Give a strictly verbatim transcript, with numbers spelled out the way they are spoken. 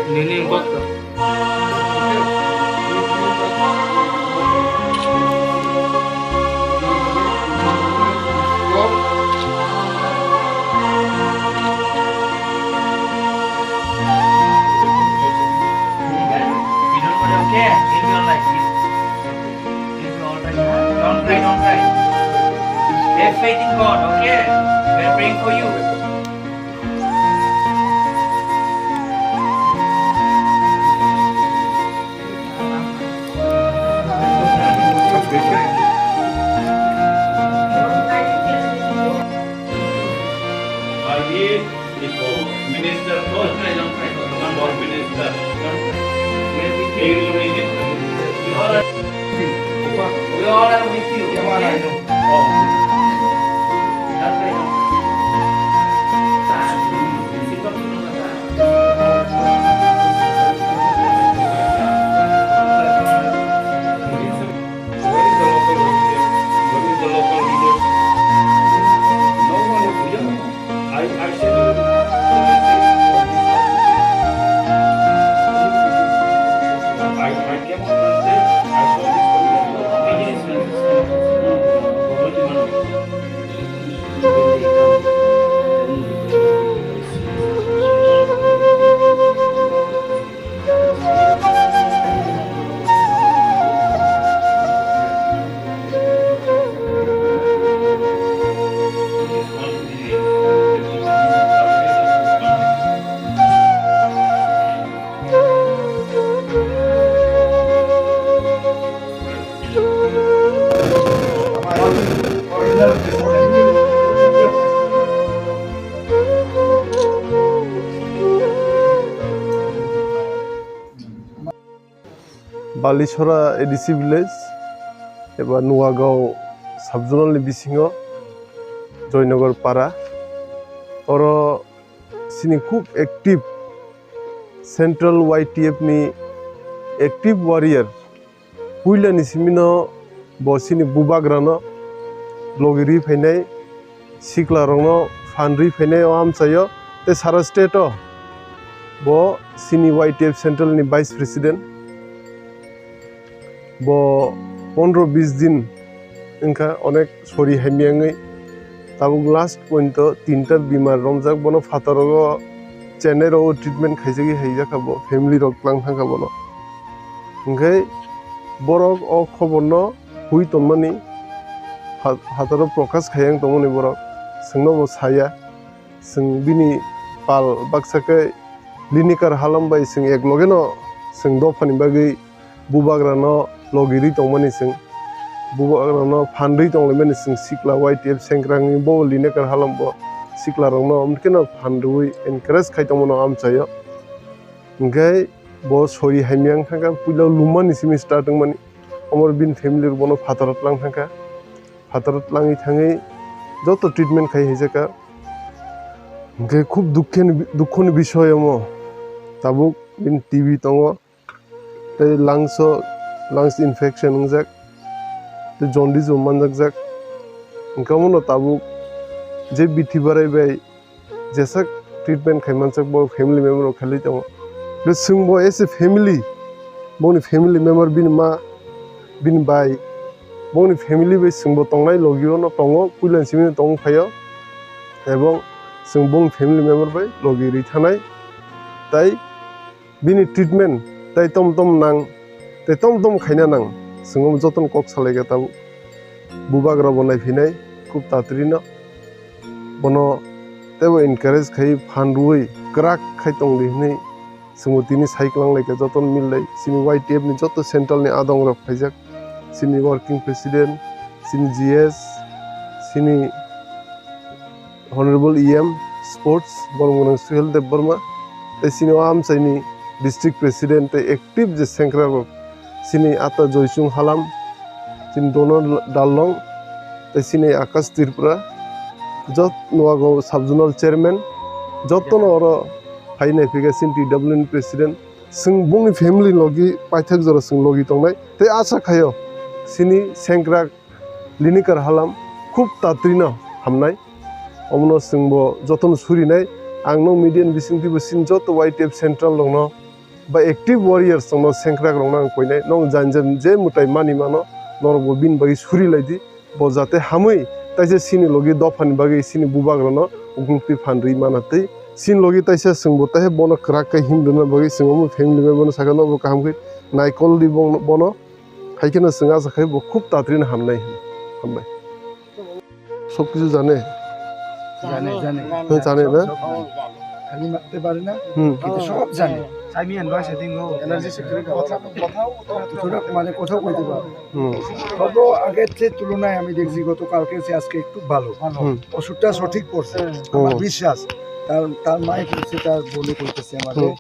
Nini bokto. Okay, in your life. Don't cry, don't cry. Have faith in God, okay? We are praying for you. Are we Iko minister ko nai nang kai ko nang bor minister. Maybe they will be different. We all are, we all are with you. Oh. Where is the local leader? Where is the local leader? No one is here. I, I sent you the message for this house. I, I came on Thursday. I saw this committee. Balisora A D C village eba Nuagaon subzonal ni bisingo Joynagar para. Oro chini khub active Central Y T F ni active warrior. Puila ni simi no bo chini bubagra no logi ri phainai, sikla rok no phan ri phainai o amchai o tei sara state o bo chini Y T F Central ni Vice President. Bo pondro bis din wngkha onek sori hamya wngwi. Tabuk last point o tinta bimar romjak, bono phataro o Chennai rogo treatment khaijagwi haijak kha bo, family rok tlang thang kha bono. Hwnkhe borok o khobor no hui tongmani pha-, phataro prokash khaiya wng tongmani borok, chwngno bo saya, chwng bini pal baksa khe Lineker Halam bai chwng ek loge no chwng dophani bagwi bubagrano logi ri tongmani chwng. Bubagrano phan rwi tonglaimani chwng sikla Y T F sengkrangni bo Lineker Halam bo siklarokno omkheno phan rwi encourage khai tongmano amchaio. Hwnkhe bo sori hamya wng thangkha, puila lumani simi start wngmani. Omo bini family rok bono phataro tlang thangkha. Phataro tlangwi thangwi joto treatment khai haijakha. Hwnkhe khub dukkhe ni, dukho ni bisoy omo. Tabuk bini T B tongo. Tei lungs o, lungs infection wngjak, tei jaundice bo manjakjak. Hwnkhe omono tabuk je bithi barai bai jesak treatment khai manjak bo family member rok khailai tongo. Tei chwng bo as a family, boni family member bini ma, bini bai, boni family bai chwng bo tongnai logi o no tongo, puila ni simi no tong phaio, ebong chwng boni family member bai logi ri thanai. Tai bini treatment tei tom tom nang, tei tom tom khaina nang, chwng omo jotono kok salaikha tabuk. Bubagra bo naiphinai khub tatrino, bono teibo encourage khai phan rwui kwrak khai tongdi hwnwi Chwngbo tini sai kwlang lai kha, jotono mil lai. Chini Y T F ni joto central ni adong rok phaijak, chini working president, chini G S, chini Honorable E M Sports, Boromgwnang Suhel Debbarma, tei chini o amchaini district president tei active je sengkrak rok, chini ata Joychung Halam, chini Dono Darlong, tei chini Akash Tripura, jot nogo sub zonal chairman, jotono oro phai nai phika chini T W ni president, chwng bongni family logi paithak jora chwng logi tongnai, tei acha khaio chini sengkrak Linikar Halam khub tatrino hamnai. Omono chwngbo jotono surinai. Ang no media ni bisingtwibo chini joto Y T F central rokno ba active warriors rokno sengkrak rokno ang koinai. Nong jan jan je mwtai mani mano, norokbo bini bagwi suri lai di. Bo jate hamwi taisa chini logi dophani bagwi chini bubak rokno uklukti phan rwi mana twi. Chini logi taisa chwngbo taisa bono kwrak khe him rwna bagwi chwng omo family bai bono sakha nobo kaham khe naikol di bono. Hai kheno chwng acha khai bo khub tatrino hamnai hino. Hambai. Sob kichu jane? জানে, জানে। হ্যাঁ, জানে না? সব জানে। খালি মারতে পারে না, হুম। কিন্তু সব জানে। আমি এনভার্স সেটিং ও এনার্জি সেক্টরে কথা, কথা, কথা, মানে কথা কইতে পারে। হুম। তবুও আগের যে তুলনায় আমি দেখছি গতকালকে সে আজকে একটু ভালো। হুম। ওষুধটা সঠিক পড়ছে। হুম। আমার বিশ্বাস। তার, তার মায়ে বলছে, তার বোনে কইতেছে আমাদের। হুম।